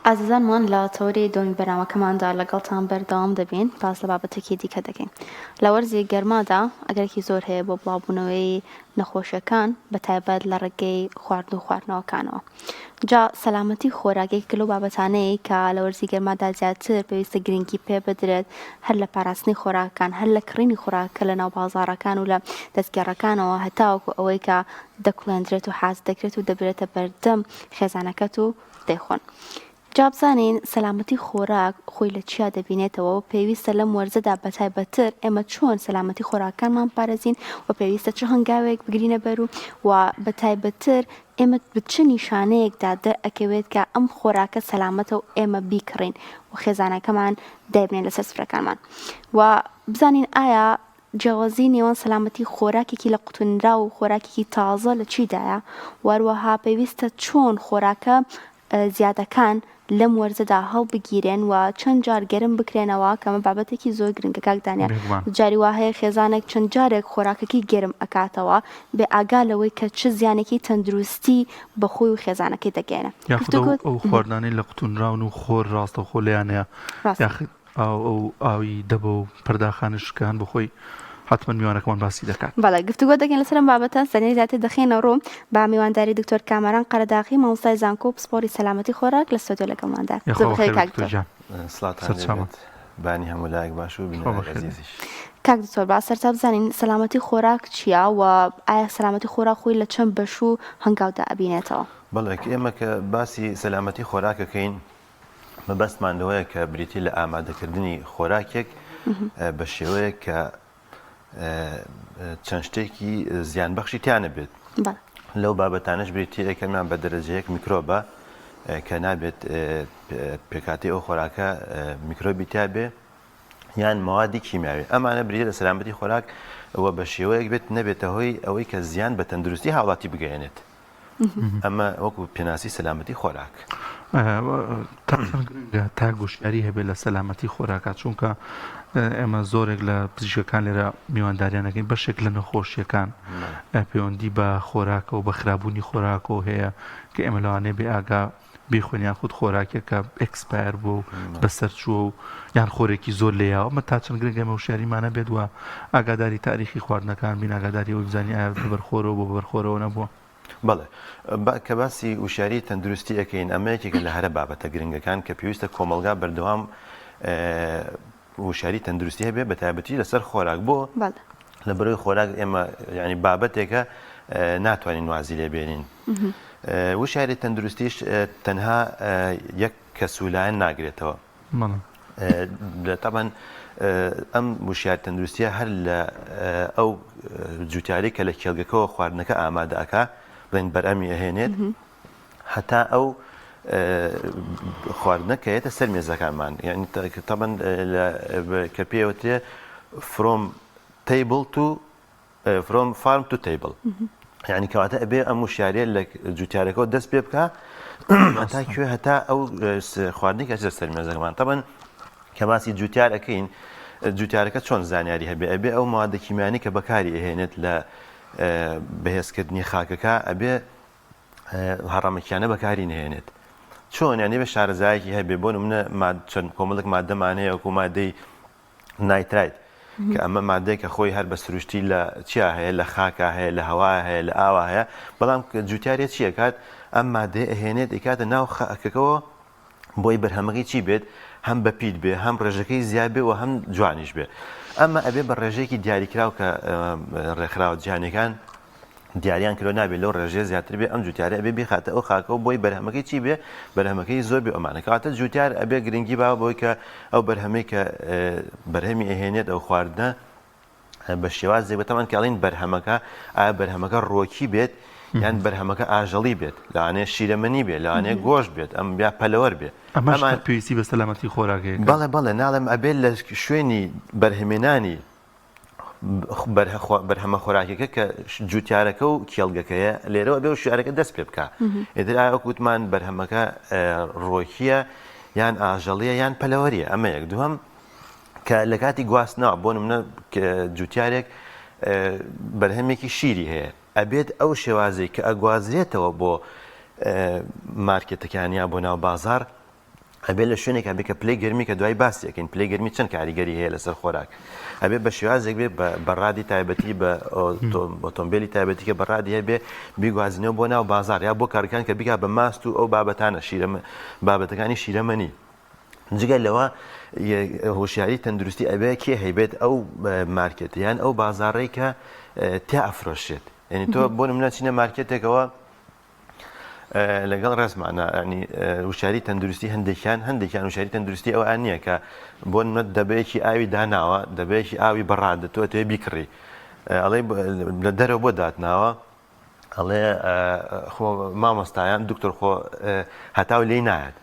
ئازیزانمان لە تەوەری دووەمی بەرنامەکەماندا لەگەڵتان بەردەوام دەبین، باس لە بابەتێکی دیکە دەکەین. لە وەرزی گەرمادا ئەگەرێکی زۆر هەیە بۆ بڵاوبوونەوەی نەخۆشیەکان بە تایبەت لە ڕێگەی خواردن و خواردنەوەکانەوە. جا سەلامەتی خۆراک یەکێکە لەو بابەتانەی کە لە وەرزی گەرمادا زیاتر پێویستە گرنگی پێ بدرێت هەر لە پاراستنی خۆراکەکان هەر لە کڕینی خۆراکەکە لە ناو بازاڕەکان و لە دەستگێڕەکانەوە هەتاوەکو ئەوەی کە دەکوڵێندرێت و حاز دەکرێت و دەبرێتە بەردەم خێزانەکەت و دەیخۆن. جا بزانین سەلامەتی خۆراک خۆی لە چیا دەبینێتەوە و پێویستە لەم وەرزەدا بەتایبەتتر ئێمە چۆن سەلامەتی خۆراکەکانمان بپارێزین و پێویستە چ هەنگاوێک بگرینە بەر و و بەتایبەتتر ئێمە بە چ نیشانەیەکدا دەرئەکەوێت کە ئەم خۆراکە سەلامەتە و ئێمە بیکڕین و خێزانەکەمان دایبنێن لەسەر سفرەکانمان و بزانین ئایا جیاوازی نێوان سەلامەتی خۆراکێکی لە قوتونراو و خۆراکێکی تازە لە چیدایە؟ و هەروەها پێویستە چۆن خۆراکە زیادەکان لەم وەرزەدا هەڵبگیرێن و چەند جار گەرم بکرێنەوە کە ئەمە بابەتێکی زۆر گرنگە کاک دانیال بێگومان. جاری وا هەیە خێزانێک چەند جارێک خۆراکەکەی گەرم ئەکاتەوە بێ ئاگا لەوەی کە چ زیانێکی تەندروستی بە خۆی و خێزانەکەی دەگەیەنێ. یاخود ئەو گفتوگۆ ئەو خواردنانەی لە قوتونراون و خۆر ڕاستەوخۆ لێیانەیە ڕاستە. یاخود ئاو ئەو ئاوی دەبە و پەرداخانە شکان بۆ خۆی حەتمەن میوانەکەمان باسی دەکات. بەڵێ گفتوگۆ دەکەین لەسەر ئەم بابەتە، زانیاری زیاتر دەخەینە ڕوو بە میوانداری دکتۆر کامەران قەرەداغی مامۆستای زانکۆ و پسپۆڕی سەلامەتی خۆراک لە ستۆدیۆ لەگەڵماندا. یاخوا زۆر بەخێر بەخێر کاک بێت دکتۆر دکتۆر. گیان. سڵاتان لێ سەرچاوان. بێت بانی هەموو لایەک باش و خوا بینەرانی بەخێر بێت. ئەزیزیش. کاک دکتۆر با سەرەتا بزانین سەلامەتی خۆراک چییە و ئایا سەلامەتی خۆراک خۆی لە چەند بەش و هەنگاودا ئەبینێتەوە؟ بەڵێ ئێمە کە باسی سەلامەتی خۆراک ئەکەین مەبەستمان لەوەیە کە بریتی لە ئامادەکردنی خۆراکێک بە شێوەیەک کە چەند شتێکی زیانبەخشی تیا نەبێت لەو بابەتانەش بریتی یەکەمیان بە دەرەجەیەک میکرۆبە کە نابێت پێکاتی ئەو خۆراکە میکرۆبی تیا بێ یان مەوادی کیمیاوی ئەمانە بریتە لە سەلامەتی خۆراک و بە شێوەیەک بێت نەبێتە هۆی ئەوەی کە زیان بە تەندروستی هاوڵاتی بگەیەنێت. ئەمە وەکو پێناسی سەلامەتی خۆراک. تا چەند گرنگە تاک وشیاری هەبێت لە سەلامەتی خۆراکە چونکە ئێمە زۆرێک لە پزیشکەکان لێرە میوانداریان دەکەین بەشێک لە نەخۆشیەکان پەیوەندی بە خۆراکەوە بە خراپبوونی خۆراکەوە هەیە کە ئێمە لەوانەیە بێ ئاگا بیخۆین یاخود خۆراکێکە expire بووە و بەسەر چووە و یان خۆرێکی زۆر لێیاوە ئەمە تا چەند گرنگە ئێمە وشیاریمانە بێت و ئاگاداری تاریخی خواردنەکان بین ئاگاداری ئەوەی بزانین ئایا بەبەرخۆرەوە بۆ بەبەرخۆرەوە نەبووە. بەڵێ با کە باسی وشیاری تەندروستی ئەکەین ئەمە یەکێکە لە هەرە بابەتە گرنگەکان کە پێویستە کۆمەڵگا بەردەوام وشیاری تەندروستی هەبێ بە تایبەتی لەسەر خۆراک بۆ لە بەرەوەی خۆراک ئێمە ینی بابەتێکە ناتوانین وازی لێ بێنین وشیاری تەندروستیش تەنها یەک کەس و لایەن ناگرێتەوە تاوان ئەم وشیار تەندروستیە هەر لە ئەو جوتیاری کە لە کێڵگەکەەوە خواردنەکە ئامادە ئەک بڵێن بەرئەمی ئەهێنێت هەتا ئەو خواردنە کە یەتە سەر مێزەکانمان یعنی تەبەن کە پێوترێ from table to from farm to table یعنی کەواتە ئەبێ ئەم وشیاریە لە جوتیارەکەەوە دەست پێ بکە هەتا کوێ هەتا ئەو خواردنی کە سەر مێزەکەمان تەبەن کە باسی جوتیار ئەەکەین جوتیارەکە چۆن زانیاری هەبێ ئەبێ ئەو مادە کیمیانی کە بەکاری ئەهێنێت لە بەهێزکردنی خاکەکە ئەبێ هەڕەمەکیانە بەکاری نهێنێت چۆن یانی بە شارەزایەکی هەبێ بۆ نمونە چەند کۆمەڵک مادەمان هەیە وەکو مادەی نایترایت کە ئەمە مادەیە کە خۆی هەر بە سروشتی لە چیا هەیە لە خاکا هەیە لە هەوا هەیە لە ئاوا هەیە بەڵام جوتیارە چیەکات ئەم مادەیە ئەهێنێت ئەیکاتە ناو خاکەکەەوە بۆی بەرهەمەکەی چی بێت هەم بە پیت بێ هەم ڕێژەکەی زیاد بێ و هەم جوانیش بێ ئەمە ئەبێ بە ڕێژەیەکی دیاریکراو کە ڕێکخراوە جیهانیەکان دیاریان کردوە نابێت لەو ڕێژەیە زیاتر بێ ئەم جوتیارە ئەبێ بیخاتە ئەو خاکەوە بۆی بەرهەمەکەی چی بێ بەرهەمەکەی زۆر بێ ئەمانە کەواتە جوتیار ئەبێ گرنگی با بۆی کە ئەو بەرهەمەی کە بەرهەمی ئەهێنێت ئەو خواردنە بە شێوازێک بەتەمان کاڵین بەرهەمەکە ئایا بەرهەمەکە ڕۆکی بێت یان بەرهەمەکە ئاژەڵی بێت لەوانەیە شیرەمەنی بێت لەوانەیە گۆشت بێت ئەم یا پەلەوەر بێ ئەمەش پێویستی بە سەلامەتی خۆراکەیە بەڵێ بەڵێ ناڵێم ئەبێت لە شوێنی بەرهەمێنانی بەرهەمە خۆراکیەکە کە جوتیارەکە و کێڵگەکەیە لێرەوە بێ و شارەکە دەست پێ بکە ئیتر ئایا وەک وتمان بەرهەمەکە ڕۆکیە یان ئاژەڵیە یان پەلەوەریە ئەمە یەک دووەم کە لە کاتی گواستنەوە بۆ نمونە جوتیارێک بەرهەمێکی شیری هەیە ئەبێت ئەو شێوازێک کە ئەگوازرێتەوە بۆ مارکێتەکان یا بۆ ناو بازار. ئەبێ لە شوێنێکا بێ کە پلەی گەرمی کە دوای باسی ئەکەین پلەی گەرمی چەند کاریگەری هەیە لەسەر خۆراک ئەبێ بە شێوازێک بێ بە ڕادی تایبەتی بە ئۆتۆمبیلی تایبەتی کە بە ڕادی هەبێ بیگوازینەوە بۆ ناو بازار یا بۆ کارگەکان کە بیکا بە ماست و ئەو بابەتانە شیرە بابەتەکانی شیرەمەنی جگە لەوە هۆشیاری تەندروستی ئەبێ کێ هەیبێت ئەو مارکێت یان ئەو بازاڕەی کە تیا ئەفرۆشێت یعنی تۆ بۆ نمونە چینە مارکێتێکەوە لەگەڵ ڕێزمانە ینی وشاری تەندروستی هەندێکیان هەندێکیان وشاری تەندروستی ئەوان نییە کە بۆ نمونە دەبەیەکی ئاوی داناوە دەبەیەکی ئاوی بەڕادە تۆ تێ بیکڕی ئەڵێ لە دەرەوە بۆ داتناوە ئەڵێ خۆ مامۆستایان دکتۆر خۆ هەتاو لێی نایەت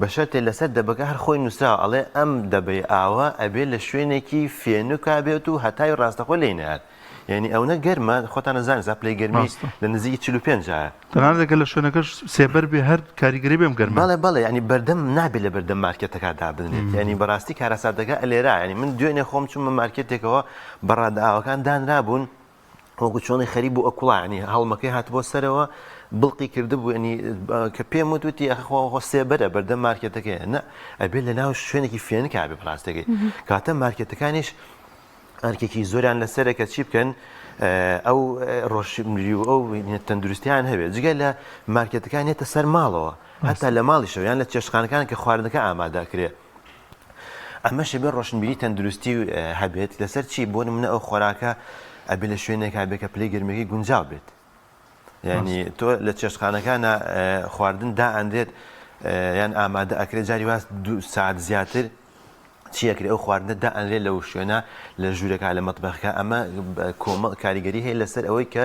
بە شەرتێ لەسەر دەبەکە هەر خۆی نووسراوە ئەڵێ ئەم دەبەی ئاوە ئەبێ لە شوێنێکی فێنوکا بێت و هەتاوی ڕاستەخۆ لێی نایەت یعنی ئەونە گەرمە خۆتان ئەزانن ئێستا پلەی گەرمی ڕاستە. لە نزیکی 45 ئایە. تەنانەت ئەگەر لە شوێنەکەش سێبەر بێ هەر کاریگەری بێ ئەم گەرمە. بەڵێ بەڵێ یعنی بەردەم نابێ لە بەردەم مارکێتەکە دابنرێت یعنی بەڕاستی کارەساتەکە ئەلێرا یعنی من دوێنێ خۆم چوومە مارکێتێکەوە بەڕادە ئاوەکان دانرابوون وەکو چۆنی خەریک بوو ئەکوڵا ینی هەڵمەکەی هاتبۆ سەرەوە بڵقی کردبوو ینی کە پێم وت وتی ئەخ خۆ خۆ سێبەرە بەردەم مارکێتەکەی نە ئەبێ لە ناو شوێنێکی فێنکا بێ بەڕاستەکەی کاتە مارکێتەکانیش ئەرکێکی زۆریان لەسەرە کە چی بکەن ئەو ڕۆشنبیری و ئەو تەندروستیان هەبێت جگە لە مارکێتەکان یەتە سەر ماڵەوە هەتا لە ماڵیشەوە یان لە چێشتخانەکان کە خواردنەکە ئامادەکرێ ئەمەش ئەبێ ڕۆشنبیری تەندروستی هەبێت لەسەر چی بۆ نمونە ئەو خۆراکە ئەبێ لە شوێنێکا بێ کە پلەی گەرمیەکەی گونجاو بێت یعنی تۆ لە چێشتخانەکانە خواردن دائەنرێت یان ئامادە ئەکرێت جاری واز دو ساعت زیاتر چیەکرێ ئەو خواردنە دائەنرێت لەو شوێنە لە ژوورەکە لە مەتبەخەکە ئەمە کۆمەڵ کاریگەری هەیە لەسەر ئەوەی کە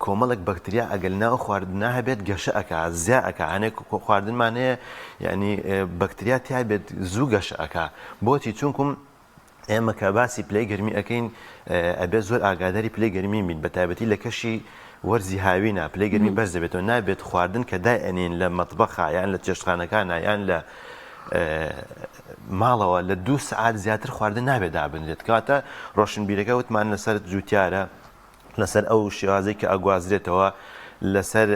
کۆمەڵێک بەکتریا ئەگەر ناو خواردنا هەبێت گەشە ئەکا زیا ئەکا هەنێک خواردنمان هەیە یعنی بەکتریا تیا بێت زوو گەشە ئەکا بۆچی چونکم ئێمە کە باسی پلەی گەرمی ئەەکەین ئەبێت زۆر ئاگاداری پلەی گەرمی بین بە تایبەتی لە کەشی وەرزی هاوینە پلەی گەرمی بەرز دەبێتەوە نابێت خواردن کە دای ئەنین لە مەتبەخا یان لە چێشتخانەکانە یان لە ماڵەوە لە دوو سعات زیاتر خواردن نابێت دابنرێت کەواتە ڕۆشنبیرەکە وتمان لەسەر جوتیارە لەسەر ئەو شێوازەی کە ئەگوازرێتەوە لەسەر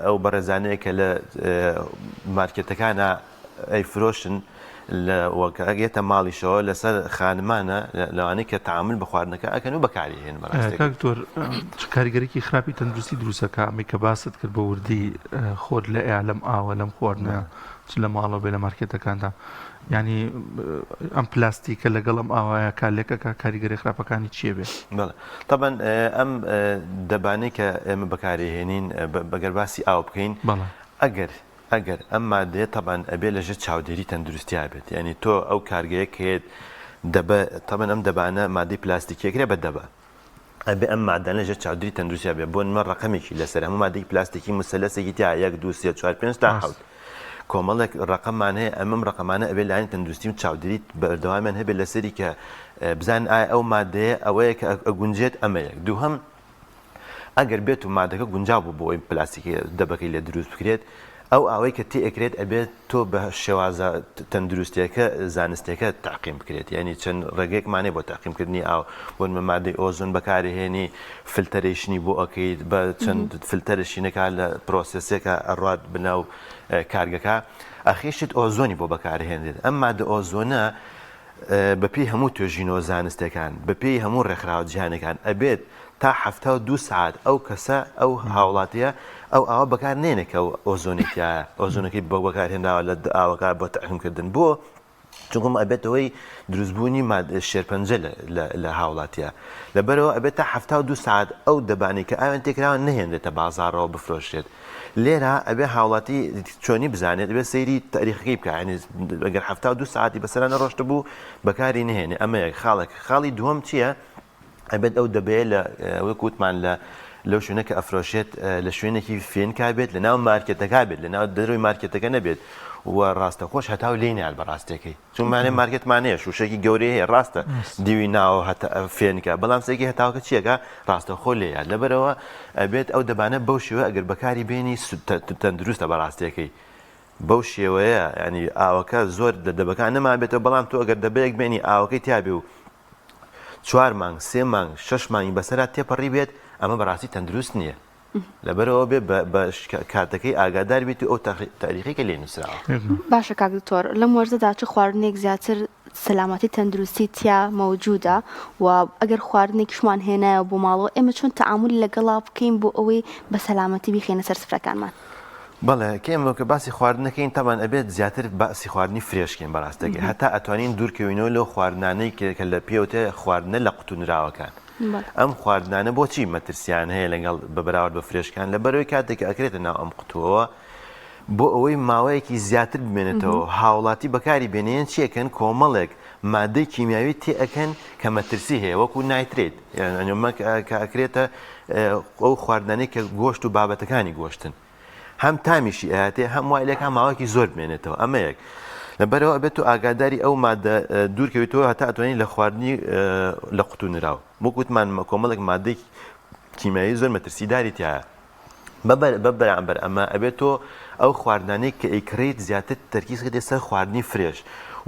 ئەو بەڕێزانەیە کە لە مارکێتەکانە ئەیفرۆشن لە وەک ئەگێتە ماڵیشەوە لەسەر خانمانە لەوانەی کە تعامل بە خواردنەکە ئەکەن و بەکاری هێن بەڕاستێک. کاک دکتۆر چ کاریگەریی خراپی تەندروستی دروستەکە ئەمەی کە باست کرد بە وردی خۆر لە ئێ لەم ئاوە لەم خواردنە چ لە ماڵەوە بێ لە مارکێتەکاندا یانی ئەم پلاستیکە لەگەڵ ئەم ئاوایە کارلێکەکە کاریگەری خراپەکانی چییە بێ؟ بەڵێ تەبەن ئەم دەبانەی کە ئێمە بەکاری هێنین بەگەر باسی ئاو بکەین ئەگەر ئەگەر ئەم مادەیە تەبان ئەبێ لەژێر چاودێری تەندروستیا بێت یعنی تۆ ئەو کارگەیە کە دەبە تەبەن ئەم دەبانە مادەی پلاستیکیەکرێ بە دەبە ئەبێ ئەم مادانە لەژێر چاودێری تەندروستیا بێ بۆ نمە ڕەقەمێکی لەسەر هەموو مادەی پلاستیکی مسەلەسێکی تیا یەک دوو سێ چوار پێنج تا حەوت کۆمەڵێک ڕەقەممان هەیە ئەمەم ڕەقەمانە ئەبێ لایەن تەندروستی و چاودێری بەردەوامیان هەبێت لەسەری کە بزانن ئایا ئەو مادەیە ئەوەیە کە ئەگونجێت ئەمە یەک دووهەم ئەگەر بێت و مادەکە گونجاو بوو بۆ ئەوەی پلاستیکی دەبەکەی لێ دروست بکرێت ئەو ئاوەی کە تێ ئەکرێت ئەبێت تۆ بە شێوازە تەندروستیەکە زانستیەکە تەعقیم بکرێت یعنی چەند ڕێگەیەکمان هەیە بۆ تەعقیمکردنی ئاو بۆ نمونە مادەی ئۆزۆن بەکارهێنی filtration ی بۆ ئەکەیت بە چەند فلتەرە شینەکە لە process ێکە ئەڕات بناو کارگەکە ئەخیشت ئۆزۆنی بۆ بەکارهێنرێت ئەم مادە ئۆزۆنە بەپێی هەموو توێژینەوە زانستیەکان، بەپێی هەموو ڕێکخراوە جیهانیەکان ئەبێت تا 72 سەعات ئەو کەسە، ئەو هاوڵاتیە ئەو ئاوە بەکار نێنێ کە ئۆزۆنی تیایە، ئۆزۆنەکەی بە بەکارهێنراوە لە ئاوەکە بۆ تەعقیم کردن. بۆ؟ چونکە ئەبێتە هۆی دروستبوونی شێرپەنجە لە هاوڵاتیە. لەبەرئەوە ئەبێت تا 72 سەعات ئەو دەبانەی کە ئاویان تێکراوە نەهێنرێتە بازاڕەوە بفرۆشرێت. لێرە ئەبێ هاوڵاتی چۆنی بزانێت ئەبێ سەیری تاریخەکەی بکا یعنی ئەگەر 72 ساعتی بەسەرا نەڕۆشتبوو بەکاری نهێنێ ئەمە یەک خاڵێک خاڵی دووەم چییە ئەبێت ئەو دەبەیە لە وەک وتمان لە لەو شوێنە کە ئەفرۆشێت لە شوێنێکی فێنکا بێت لە ناو مارکێتەکە بێت لە ناو دەرەوەی مارکێتەکە نەبێت و ڕاستەخۆش هەتاو لێی نایات بە ڕاستیەکەی چون مانێ مارکێتمان هەیە شوشێکی گەورەی هەیە ڕاستە دیوی ناوە هەتا فێنکە بەڵام سێکی هەتاوەکە چیەکە ڕاستەخۆ لێیە لەبەرەوە ئەبێت ئەو دەبانە بەو شێوە ئەگەر بەکاری بێنی تەندروستە بەڕاستیەکەی بەو شێوەیە ینی ئاوەکە زۆر لە دەبەکان نەمابێتەوە بەڵام تۆ ئەگەر دەبەیەک بێنی ئاوەکەی تیابێ و چوار مانگ سێ مانگ شەش مانگی بەسەرا تێپەڕی بێت ئەمە بەڕاستی تەندروست نییە. لەبەرئەوە بێ بە کاتەکەی ئاگادار بیت و ئەو تاریخەی کە لێی نووسراوە. باشە کاک دکتۆر لەم وەرزەدا چ خواردنێک زیاتر سەلامەتی تەندروستی تیا مەوجودە و ئەگەر خواردنێکیشمان هێنایەوە بۆ ماڵەوە ئێمە چۆن تەعامولی لەگەڵا بکەین بۆ ئەوەی بە سەلامەتی بیخەینە سەر سفرەکانمان؟ بەڵێ کە ئێمە کە باسی خواردن دەکەین تەبعەن ئەبێت زیاتر باسی خواردنی fresh کەین بەڕاستەکەی هەتا ئەتوانین دوورکەوینەوە لەو خواردنانەی کە لە پێوتێ خواردنە لە قوتونراوەکان ئەم خواردنانە بۆچی مەترسیان هەیە لەگەڵ بە بەراورد بە fresh ەکان؟ لەبەرئەوەی کاتێک کە ئەکرێتە ناو ئەم قوتووەوە بۆ ئەوەی ماوەیەکی زیاتر بمێنێتەوە هاوڵاتی بەکاری بێنێن چی ئەکەن کۆمەڵێک مادەی کیمیاوی تێ ئەکەن کە مەترسی هەیە وەکو nitrate یان کە ئەکرێتە ئەو خواردنانەی کە گۆشت و بابەتەکانی گۆشتن. هەم تامیشی ئەیاتێ هەم وای لێکا ماوەیەکی زۆر بمێنێتەوە ئەمە یەک لەبەرەوە ئەبێت تۆ ئاگاداری ئەو مادە دوورکەویتەوە هەتا ئەتوانی لە خواردنی لە قوتو نراو وەک وتمان کۆمەڵێک مادەی کیمیایی زۆر مەترسیداری تایە بە بەرامبەر ئەمە ئەبێت تۆ ئەو خواردنانەی کە ئەیکڕیت زیاتر تەرکیز کردێت سەر خواردنی fresh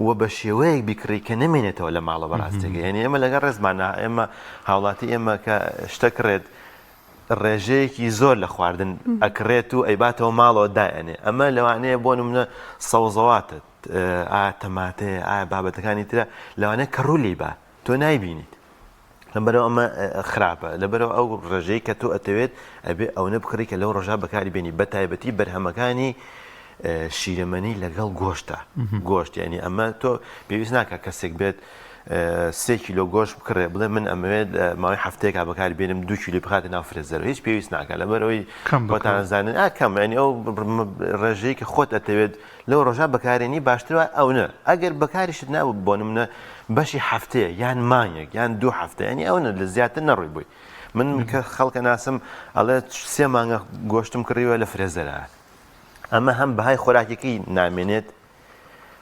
و بە شێوەیەک بیکڕی کە نەمێنێتەوە لە ماڵە بەڕاستەکە یعنی ئێمە لەگەڵ ڕێزمانە ئێمە هاوڵاتی ئێمە کە شتە کڕێت ڕێژەیەکی زۆر لە خواردن ئەکڕێت و ئەیباتەوە ماڵەوە دایئەنێ ئەمە لەوانەیە بۆ نمونە سەوزەواتت ئایا تەماتەیە ئایا بابەتەکانی ترە لەوانەیە کەڕوو لێی با تۆ نایبینیت لەبەرەوە ئەمە خراپە لەبەرەوە ئەو ڕێژەی کە تۆ ئەتەوێت ئەبێ ئەوەنە بکڕی کە لەو ڕۆژە بەکاری بێنی بە تایبەتی بەرهەمەکانی شیرەمەنی لەگەڵ گۆشتە گۆشت یعنی ئەمە تۆ پێویست ناکە کەسێک بێت سێ کیلۆ گۆشت بکڕێ بڵێ من ئەمەوێت ماوەی هەفتەیەکا بەکاری بێنم دو کیلۆی بخاتە ناو freezer ەوە هیچ پێویست ناکە لەبەرئەوەی کەم خۆتان بکڕێ. زانن ئا کەم یعنی ئەو ڕێژەی کە خۆت ئەتەوێت لەو ڕۆژە بەکارێنی باشتر وایە ئەونە ئەگەر بەکاریشت نابوو بۆ نمونە بەشی هەفتەیە یان مانگێک یان دوو هەفتە یعنی ئەونە لە زیاتر نەڕۆی بۆی من کە خەڵکە ناسم ئەڵێ سێ مانگە گۆشتم کڕیوە لە freezer ە ئەمە هەم بەهای خۆراکەکەی نامێنێت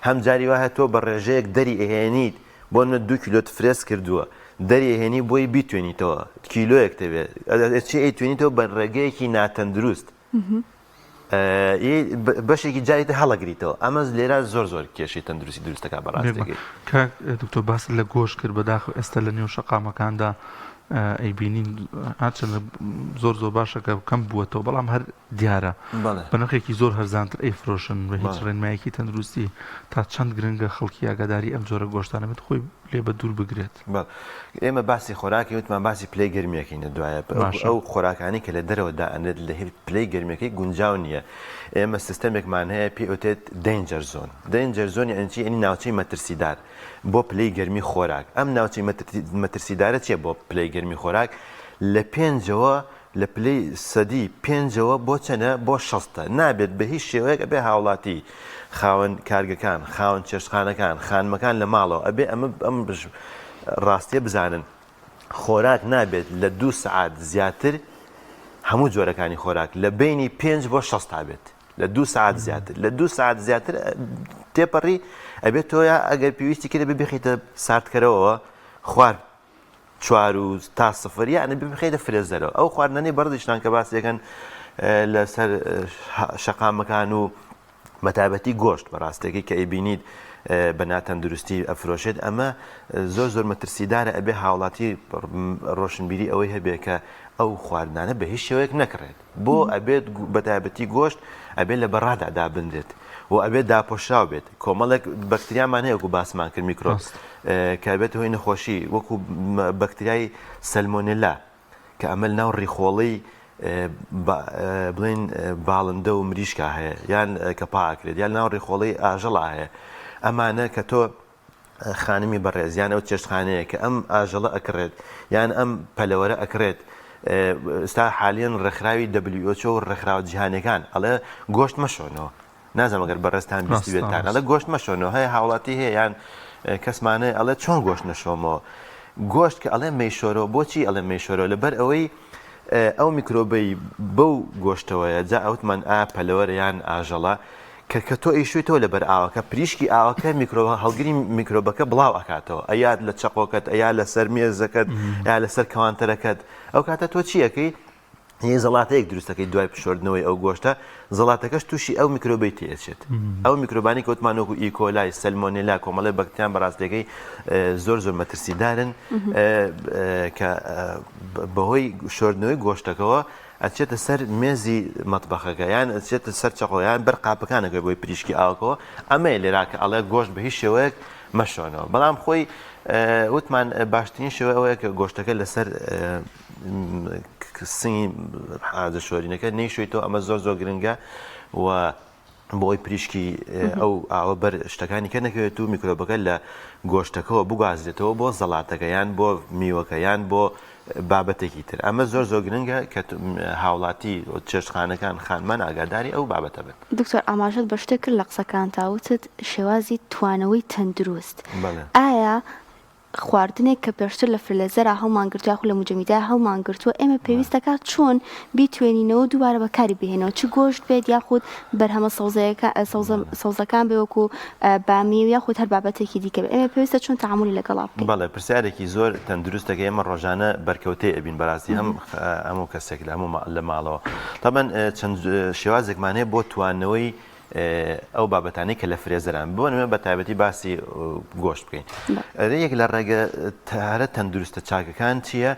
هەم جاری وا هەیە تۆ بە ڕێژەیەک دەری ئەهێنیت بۆ نمونە دوو کیلۆت فرێز کردووە دەری ئەهێنی بۆی بیتوێنیتەوە کیلۆیەک تەوێ چی ئەیتوێنیتەوە بە ڕێگەیەکی ناتەندروست بەشێکی جاری تر هەڵەگریتەوە ئەمە لێرە زۆر زۆر کێشەی تەندروستی دروستەکە بەڕاستەکەی کاک دکتۆر باست لە گۆشت کرد بەداخەوە ئێستا لە نێو شەقامەکاندا ئەیبینین هەرچەندە زۆر زۆر باشە کە کەم بووەتەوە بەڵام هەر دیارە بە نرخێکی زۆر هەرزانتر ئەیفرۆشن بە هیچ ڕێنمایەکی تەندروستی تا چەند گرنگە خەڵکی ئاگاداری ئەم جۆرە گۆشتانە بێت خۆی لێ بە دوور بگرێت. بەڵێ ئێمە باسی خۆراکی وتمان باسی پلەی گەرمیەکەین لە دوایە ئەو خۆراکانەی کە لە دەرەوە دائەنرێت لە پلەی گەرمیەکەی گونجاو نییە ئێمە سیستەمێکمان هەیە پێی ئەوتێت danger zone danger zone یانی چی یانی ناوچەی مەترسیدار بۆ پلەی گەرمی خۆراک ئەم ناوچەی مەترسیدارە چیە بۆ پلەی گەرمی خۆراک لە پێنجەوە لە پلەی سەدی پێنجەوە بۆ چەنە بۆ شەستە نابێت بە هیچ شێوەیەک ئەبێ هاوڵاتی خاوەن کارگەکان خاوەن چێشتخانەکان خانمەکان لە ماڵەوە ئەبێ ئەمە ئەم ڕاستیە بزانن خۆراک نابێت لە دوو سەعات زیاتر هەموو جۆرەکانی خۆراک لە بینی پێنج بۆ شەستا بێت لە دوو سەعات زیاتر لە دوو سەعات زیاتر تێپەڕی ئەبێت تۆیا ئەگەر پێویستی کرد ببخیتە ساردکەرەوە خوار چوار و تا سفر یعنی بخەیتە freezer ەوە ئەو خواردنەی بەڕزیشتان کە باس دەکەن لەسەر شەقامەکان و بەتایبەتی گۆشت بەڕاستەکەی کە ئەیبینیت بە ناتەندروستی ئەفرۆشێت ئەمە زۆر زۆر مەترسیدارە ئەبێ هاوڵاتی ڕۆشنبیری ئەوەی هەبێ کە ئەو خواردنانە بە هیچ شێوەیەک نەکڕێت بۆ ئەبێت بەتایبەتی گۆشت ئەبێت لە بەڕادا دابنرێت و ئەبێت داپۆشراو بێت کۆمەڵێک بەکتریامان هەیە وەکو باسمان کرد میکرۆب کە ئەبێت هۆی نەخۆشی وەکو بەکتریای سەلمۆنێلا کە ئەمە لەناو ڕیخۆڵەی بڵێن باڵندە و مریشکا هەیە یان کە پاکرێت یان ناو ڕیخۆڵەی ئاژەڵا هەیە ئەمانە کە تۆ خانمی بەڕێز یان ئەو چێشتخانەیە کە ئەم ئاژەڵە ئەکڕێت یان ئەم پەلەوەرە ئەکڕێت ئستا حالیەن ڕێکخراوی WHO و ڕێکخراوە جیهانیەکان ئەڵێ گۆشت مەشۆنەوە نازانم ئەگەر بەڕێزتان بیستبێتان ئەڵێ گۆشت مەشۆنەوە هەیە هاوڵاتی هەیە یان کەسمانەیە ئەڵێ چۆن گۆشت نەشۆمەوە گۆشت کە ئەڵێ مەیشۆرەوە بۆچی ئەڵێ مەیشۆرەوە لەبەر ئەوەی ئەو میکرۆبەی بەو گۆشتەوەیە جا ئەوتمان ئا پەلەوەرە یان ئاژەڵە کە کە تۆ ئەیشۆیتەوە لەبەر ئاوەکە پریشکی ئاوەکە میکرۆب هەڵگری میکرۆبەکە بڵاو ئەکاتەوە ئەیات لە چەقۆکەت ئەیا لەسەر مێزەکەت یا لەسەر کەوانتەرەکەت ئەو کاتە تۆ چی ئەکەی یە زەڵاتەیەک دروستەکەی دوای پشۆردنەوەی ئەو گۆشتە زەڵاتەکەش تووشی ئەو میکرۆبەی تێچێت ئەو میکرۆبانی کەوتمان وەکو E. coli سەلمۆنێلا کۆمەڵی بەکتریان بەڕاستیەکەی زۆر زۆر مەترسیدارن کە بەهۆی شۆردنەوەی گۆشتەکەوە. ئەچێتە سەر مێزی مەتبەخەکە یان ئەچێتە سەر چەقۆ یان بەر قاپەکانەکەی بۆی پریشکی ئاوەکەوە ئەمەیە لێرا کە ئەڵێ گۆشت بە هیچ شێوەیەک مەشۆنەوە بەڵام خۆی وتمان باشترین شێوە ئەوەیە کە گۆشتەکە لەسەر سنگی حاجە شۆرینەکە نەیشۆیتەوە ئەمە زۆر زۆر گرنگە و بۆی پریشکی ئەو ئاوە بەر شتەکانی کە نەکەوێت و میکرۆبەکە لە گۆشتەکەەوە بگوازرێتەوە بۆ زەڵاتەکە یان بۆ میوەکە یان بۆ بابەتێکی تر ئەمە زۆر زۆر گرنگە کە هاوڵاتی چێشتخانەکان خانمان ئاگاداری ئەو بابەتە بن. دکتۆر ئاماژەت بە شتێک کرد لە قسەکانتا وتت شێوازی توانەوەی تەندروست ئایا خواردنێک کە پێشتر لە فرلێزەرا هەڵمان گرتووە یاخود لە موجەمیدای هەڵمان گرتووە ئێمە پێویست دەکات چۆن بیتوێنینەوە دووبارە بەکاری بهێنەوە چ گۆشت بێت یاخود بەرهەمە سەوزەیەکە سەوزە سەوزەکان بێ وەکو بامیە و یاخود هەر بابەتێکی دیکە بێ ئێمە پێویستە چۆن تەعامولی لەگەڵا بکەین؟ بەڵێ پرسیارێکی زۆر تەندروستە کە ئێمە ڕۆژانە بەرکەوتەی ئەبین بەڕاستی هەم هەموو کەسێک لە هەموو لە ماڵەوە تەبەن چەند شێوازێکمان هەیە بۆ توانەوەی ئەو بابەتانەی کە لە فرێزەران بۆ نمونە بە تایبەتی باسی گۆشت بکەین یەک لە ڕێگە هەرە تەندروستە چاکەکان چییە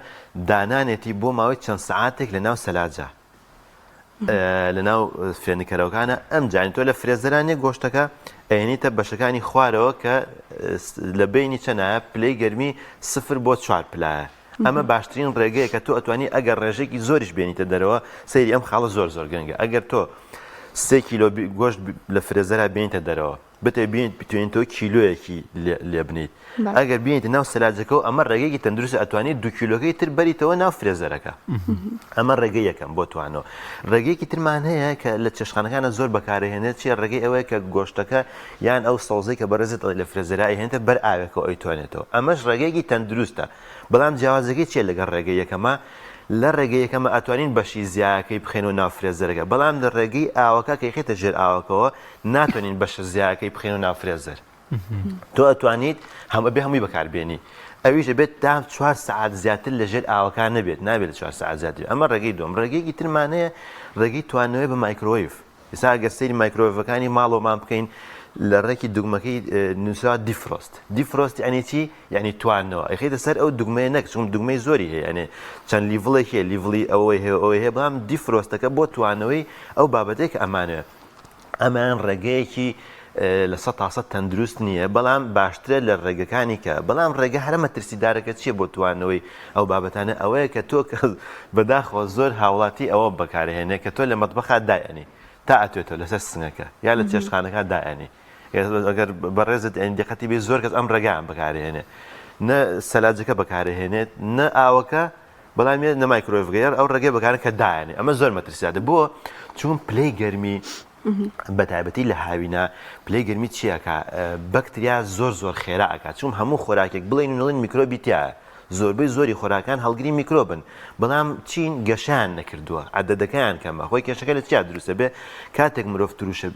دانانێتی بۆ ماوەی چەند سعاتێک لە ناو سەلاجە لە ناو فێنکەرەوەکانە ئەم جانی تۆ لە فرێزەرانە گۆشتەکە ئەێنیتە بەشەکانی خوارەوە کە لە بینی چەنایە پلەی گەرمی سفر بۆ چوار پلایە ئەمە باشترین ڕێگەیە کە تۆ ئەتوانی ئەگەر ڕێژێکی زۆریش بێنیتە دەرەوە سەیری ئەم خاڵە زۆر زۆر گرنگە ئەگەر تۆ سێ کیلۆ گۆشت لە فرێزەرا بێنیتە دەرەوە بتێ بینیت بتوێنیتەوە کیلۆیەکی لێ بنیت ئەگەر بینیتە ناو سەلاجەکە و ئەمە ڕێگەیەکی تەندروست ئەتوانی دو کیلۆکەی تر بەریتەوە ناو فرێزەرەکە ئەمە ڕێگەی یەکەم بۆ توانەوە ڕێگەیەکی ترمان هەیە کە لە چێشخانەکانە زۆر بەکارهێنێت چیە ڕێگەی ئەوەیە کە گۆشتەکە یان ئەو سەوزەی کە بەڕێزت ئەڵێی لە فرێزەرا ئەیهێنێتە بەر ئاوێکەوە ئەیتوێنێتەوە ئەمەش ڕێگەیەکی تەندروستە بەڵام جیاوازەکەی چیە لەگەڵ ڕێگەی یەکەما لە ڕێگەی یەکەمە ئەتوانین بەشی زیایەکەی بخەینەوە ناو فرێزەرەکە بەڵام لە ڕێگەی ئاوەکە کە ئەیخەیتە ژێر ئاوەکەوە ناتوانین بەشە زیایەکەی بخەینەوە ناو فرێزەر تۆ ئەتوانیت هەم ئەبێ هەمووی بەکاربێنی ئەویش ئەبێت تا چوار سەعات زیاتر لە ژێر ئاوەکان نەبێت نابێت لە چوار سەعات زیاتر ئەمە ڕێگەی دووەم ڕێگەیەکی ترمان هەیە ڕێگەی توانەوەی بە مایکرۆیڤ ئێستا ئەگەر سەیری مایکرۆیڤەکانی ماڵەوەمان بکەین لە ڕێکی دوگمەکەی نووسراوە defrost defrost یعنی چی یعنی توانەوە ئەخیتە سەر ئەو دوگمەیە نەک چون دوگمەی زۆری هەیە یعنی چەند level ێک هەیە level ی ئەوەی هەیە ئەوەی هەیە بەڵام defrost ەکە بۆ توانەوەی ئەو بابەتێک کە ئەمانەوێت ئەمەیان ڕێگەیەکی 100% تەندروست نییە بەڵام باشترە لە ڕێگەکانی کە بەڵام ڕێگە هەرە مەترسیدارەکە چییە بۆ توانەوەی ئەو بابەتانە ئەوەیە کە تۆ کە بەداخەوە زۆر هاوڵاتی ئەوە بەکارهێنێ کە تۆ لە مەتبەخا دایئەنی تا ئەتوێتەوە لەسەر سنگەکە یا لە چێشتخانەکە دایئەنی ئەگەر بەڕێزت ئەین دقەتی بێ زۆر کەس ئەم ڕێگایان بەکارهێنێ نە سەلاجەکە بەکارهێنێت نە ئاوەکە بەڵام نە مایکرۆیڤەکە یان ئەو ڕێگەی بەکارن کە دایانێ ئەمە زۆر مەترسیدارە بۆ چون پلەی گەرمی بە تایبەتی لە هاوینە پلەی گەرمی چیەکە بەکتریا زۆر زۆر خێرا ئەکات چون هەموو خۆراکێک بڵێن و نڵێن میکرۆبی تایە زۆربەی زۆری خۆراکان هەڵگری میکرۆبن بەڵام چین گەشیان نەکردووە عەدەدەکەیان کەمە خۆی کێشەکە لە چیا دروستە بێ کاتێک مرۆڤ تووشی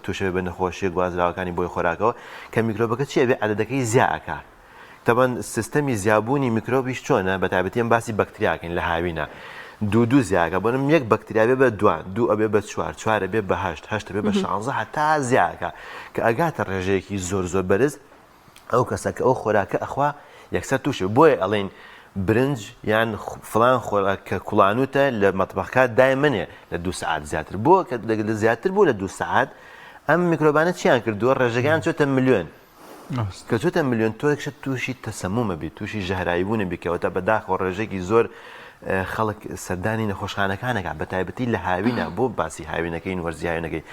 تووشە بە نەخۆشیە گوازراوەکانی بۆی خۆراکەوە کە میکرۆبەکە چیە بێ عەدەدەکەی زیا ئەکا تەبەن سیستەمی زیابوونی میکرۆبیش چۆنە بەتایبەتی ئەم باسی بەکتریاکەین لە هاوینە دوو دوو زیاکە بۆ نم یەک بەکتریا بێ بە دوان دوو ئەبێ بە چوار چوار ئەبێ بە هەشت هەشت ئەبێ بە شانزە هەتا زیاکە کە ئەگاتە ڕێژەیەکی زۆر زۆر بەرز ئەو کەسە کە ئەو خۆراکە ئەخوا یەکسەر تووشی بۆیە ئەڵێن برنج یان فلان خۆراک کە کوڵانوتە لە مەتبەخکە دایمەنێ لە دوو سەعات زیاتر بۆ کە لە زیاتر بوو لە دوو سەعات ئەم میکرۆبانە چیان کردووە ڕێژەکان چۆتە ملیۆن کە چۆتە ملیۆن تۆ یەکسەر تووشی تەسەموم ئەبی تووشی ژەهراوی بوون ئەبی کەواتە بەداخەوە ڕێژەیەکی زۆر خەڵک سەردانی نەخۆشخانەکان ئەکات بە تایبەتی لە هاوینە بۆ باسی هاوینەکەین وەرزی هاوینەکەی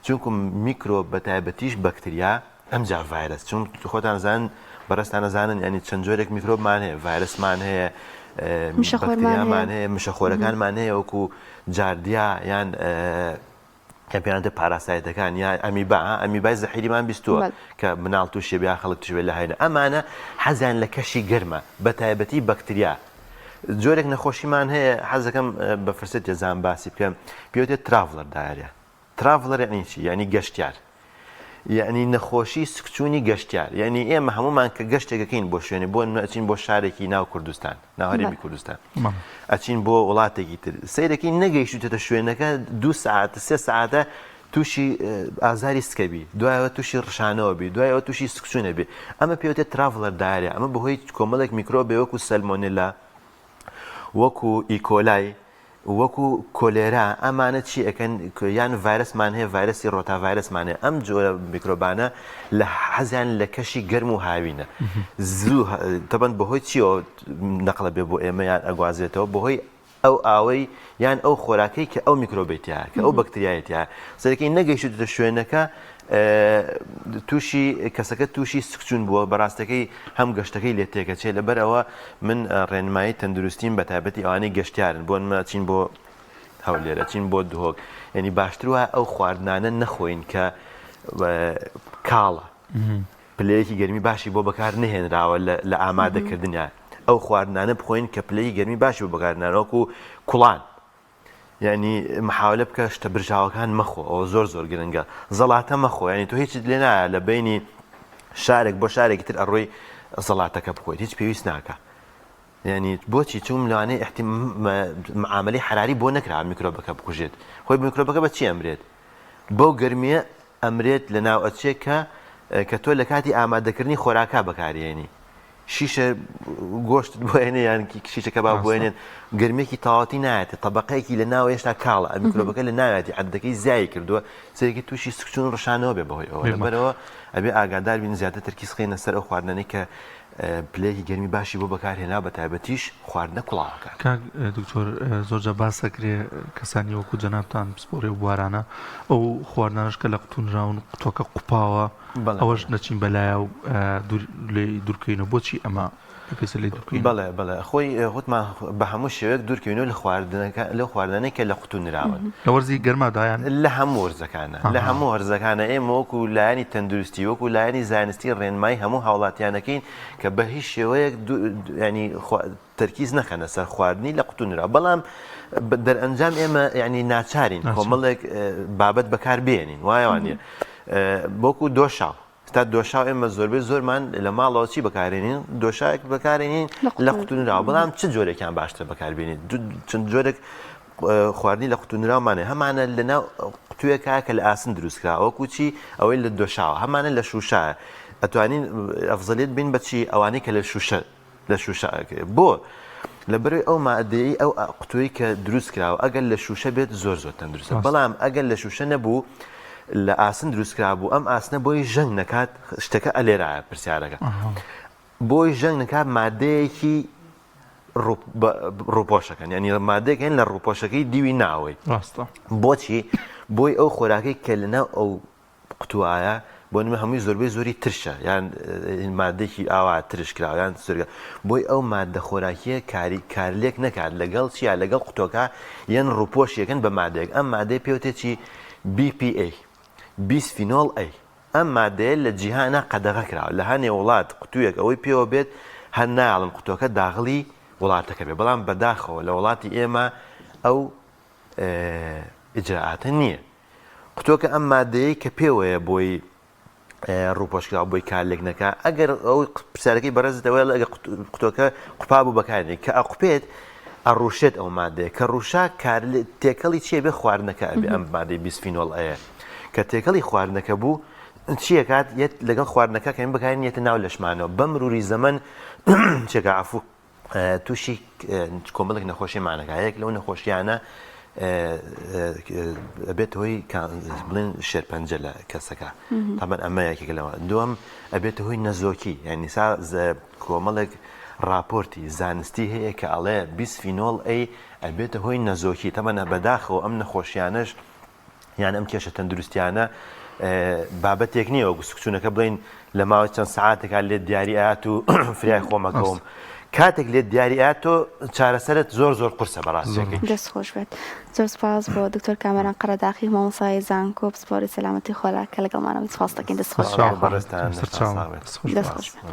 چونکو میکرۆب بە تایبەتیش بەکتریا ئەمجا ڤایرەس چون خۆتان زان بەڕێزتان ئەزانن ینی چەند جۆرێک میکرۆبمان هەیە ڤایرەسمان هەیە بەکتریامان هەیە مشەخۆرەکانمان هەیە وەکو جاردیا یان کە پێیان دەڵێن پاراسایتەکان یا ئەمیبا ئەمیبای زەحیریمان بیستووە کە مناڵ تووشی بێ خەڵک تووشی بێ لە هاوینە ئەمانە حەزیان لە کەشی گەرمە بە تایبەتی بەکتریا جۆرێک نەخۆشیمان هەیە حەزەکەم بە فرسەت تێزان باسی بکەم پێوتێت traveler diarrhea traveler یعنی چی یعنی گەشتیار یەعنی نەخۆشی سکچوونی گەشتیار یەعنی ئێمە هەموومان کە گەشتێکەکەین بۆ شوێنێ بۆ نمونە ئەچین بۆ شارێکی ناو کوردستان ناو هەرێمی کوردستان ئەچین بۆ وڵاتێکی تر سەیرەکەی نەگەیشتوتەتە شوێنەکە دوو سعات سێ سعاتە تووشی ئازاری سکەبی دوایەوە تووشی ڕشانەوە بی دوایەوە تووشی سکچوونە بێ ئەمە پێوتێ traveler diarrhea ئەمە بەهۆی کۆمەڵێک میکرۆبێ وەکو سەلمۆنێلا وەکو E. coli. وەکو کۆلێرا ئەمانە چی ئەکەن یان ڤایرەسمان هەیە ڤایرەسی ڕۆتا ڤایرەسمان هەیە ئەم جۆرە میکرۆبانە لە حەزیان لە کەشی گەرم و هاوینە زوو تەبەن بەهۆی چیەوە نەقلە بێ بۆ ئێمە یان ئەگوازێتەوە بەهۆی ئەو ئاوەی یان ئەو خۆراکەی کە ئەو میکرۆبەی تیایە کە ئەو بەکتریای تیایە سەرەکەی نەگەیشتوتە شوێنەکە تووشی کەسەکە تووشی سکچون بووە بەڕاستەکەی هەم گەشتەکەی لێ تێکەچێت لەبەر ئەوە من ڕێنمایی تەندروستیم بە تایبەتی ئەوانەی گەشتیارن بۆ نمونە چین بۆ هەولێر ئەچین بۆ دهۆک یعنی باشتر وایە ئەو خواردنانە نەخۆین کە کاڵە پلەیەکی گەرمی باشی بۆ بەکار نهێنراوە لە ئامادەکردنیان ئەو خواردنانە بخۆین کە پلەی گەرمی باشی بۆ بەکارنانەوەکو کوڵان یانی محاولە بکە شتە برژاوەکان مەخۆ ئەوە زۆر زۆر گرنگە زەڵاتە مەخۆ یانی تۆ هیچت لێ نایە لە بینی شارێک بۆ شارێکی تر ئەڕۆی زەڵاتەکە بخۆیت هیچ پێویست ناکە یعنی بۆچی چوم لەوانەیە معاملەی حراری بۆ نەکرا میکرۆبەکە بکوژێت خۆی میکرۆبەکە بە چی ئەمرێت بەو گەرمیە ئەمرێت لە ناو ئەچێ کە کە تۆ لە کاتی ئامادەکردنی خۆراکا بەکارێنی شیشە گۆشتت بۆ هێنێ یان شیشە کەباب بۆ هێنێن گەرمێکی تەواوەتی نایەتە تەبقەیەکی لە ناوە هێشتا کاڵە ئەم میکرۆبەکە لە ناویەتی عەدەکەی زیای کردووە سەرێکی تووشی سکچون و ڕشانەوە بێ بەهۆی ئەوە لەبەرەوە ئەبێ ئاگادار بین زیاتر تەرکیز خەینە سەر ئەو خواردنانەی کە پلەیەکی گەرمی باشی بۆ بەکارهێنا بە تایبەتیش خواردنە کوڵاوەکان. کاک دکتۆر زۆرجار باس دەکرێ کەسانی وەکو جەنابتان پسپۆڕی ئەو بوارانە ئەو خواردنانەش کە لە قوتونراون قوتوەکە قوپاوە ئەوەش نەچین بەلایە و لێی دوورکەینەوە بۆچی ئەمە پێویستە لێی دوورکەینەوە؟ بەڵێ بەڵێ خۆی وتمان بە هەموو شێوەیەک دوورکەوینەوە لە خواردنەکە لەو خواردنانەی کە لە قوتوو نراون. لە وەرزی گەرمادا یان؟ لە هەموو وەرزەکانە لە هەموو وەرزەکانە ئێمە وەکو لایەنی تەندروستی وەکو لایەنی زانستی ڕێنمایی هەموو هاوڵاتیانەکەین کە بە هیچ شێوەیەک ینی تەرکیز نەخەنە سەر خواردنی لە قوتوو نراو بەڵام دەرئەنجام ئێمە یعنی ناچارین کۆمەڵێک بابەت بەکار بێنین وایە وانە وەکو دۆشاو تا دۆشاو ئێمە زۆربەی زۆرمان لە ماڵەوە چی بەکارێنین دۆشاوێک بەکارێنین لە قوتونراوە بەڵام چ جۆرێکیان باشتر بەکاربێنین چەند جۆرێک خواردنی لە قوتونراومانە هەمانە لەناو قوتوویەکە کە لە ئاسن دروستکرا وەکو چی ئەوەی لە دۆشاوە هەمانە لە شوشە ئەتوانین ئەفزەلیت بین بەچی ئەوانەی کە لە شوشە لە شوشە ئەکرێت بۆ؟ لەبەرئەوەی ئەو مادەیەی ئەو قوتووی کە دروست کراوە ئەگەر لە شوشە بێت زۆر زۆر تەندروستە بەڵام ئەگەر لە شوشە نەبوو لە ئاسن دروست کرابوو ئەم ئاسنە بۆی ژەنگ نەکات شتەکە ئەلێرایە پرسیارەکە بۆی ژەنگ نەکات مادەیەکی ڕوپۆشەکەن ینی مادەیەک هەن لە ڕوپۆشەکەی دیوی ناوەی ڕاستە بۆچی بۆی ئەو خۆراکەی کە لەناو ئەو قوتوایە بۆ نمونە هەمووی زۆربەی زۆری ترشە یان مادەێکی ئاوا ترش کراوە یان سرگە بۆی ئەو مادە خۆراکیە کاری کارلێک نەکات لەگەڵ چیا لەگەڵ قوتۆکە یەن ڕوپۆشیەکەن بە مادەیەک ئەم مادەی پێوتێ چی BPA بیسفینۆڵ A ئەم مادەیە لە جیهانا قەدەغە کراوە لە هەنێ وڵات قوتویەک ئەوەی پێوە بێت هەر نایەڵن قوتۆکە داغڵی وڵاتەکە بێ بەڵام بەداخەوە لە وڵاتی ئێمە ئەو ئیجرائاتە نییە قوتۆکە ئەم مادەیەی کە پێوەیە بۆی ڕووپۆشکراو بۆی کارلێک نەکا ئەگەر ئەو پرسیارەکەی بەڕێزت ئەوەیە ئەگەر قوتۆکە قوپا بوو بەکارێ کە ئەقوپێت ئەڕوشێت ئەو مادەیە کە ڕوشا کار تێکەڵی چیە بێ خواردنەکە ئەبێ ئەم مادەی بیسفینۆڵ ئەیە کە تێکەڵی خواردنەکە بوو چیەکات یەت لەگەڵ خواردنەکە کەم بەکارین یەتە ناو لەشمانەوە بە مروری زەمەن چێکە عفو تووشی کۆمەڵێک نەخۆشیمان ئەکات یەک لەو نەخۆشیانە ئەبێت هۆی بڵێن شێرپەنجە لە کەسەکە تەبەن ئەمە یەکێک لەوە دووەم ئەبێتە هۆی نەزۆکی یعنی سا کۆمەڵێک راپۆرتی زانستی هەیە کە ئەڵێ بیسفینۆڵ ئەی ئەبێتە هۆی نەزۆکی تەمەە بەداخەوە ئەم نەخۆشیانەش یان ئەم کێشە تەندروستیانە بابەتێک نییە وەکو سکچوونەکە بڵین لە ماوەی چەند سعاتێکا لێت دیاری ئات و فریای خۆمەکەوم کاتێک لێت دیاری ئات تۆ چارەسەرت زۆر زۆر قورسە بەڕاستەکەی دەست خۆش بێت زۆر سپاس بۆ دکتۆر کامەران قەرەداخی مامۆستای زانکۆ پسپۆری سەلامەتی خۆراک کە لەگەڵمانەوە سپاس دەکەین دەست خۆش بێت. بەڕێزتان دەست خۆش بێت.